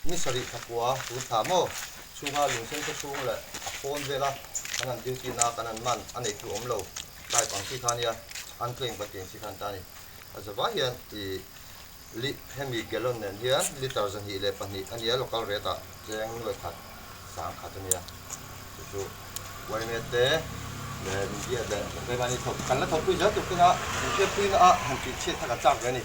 Ni sarih thla kua tun thla maw chhunga lungsen khaw chhung leh a pawn vela kan han duty na kan han man a neitu awm lo type ang chi kha ania unclaimed kan tih ang chi kha an ta a ni. A zavai hian ih li hemi gallon nen hian litre 202 a nia local rate ah cheng nuai khat 10,000 a nia chu chu yma te leh media leh keimahni thawk kan la thawkpui zel tur tuna inhriatpui na ah han tih chhiat kha kan chak ve a ni.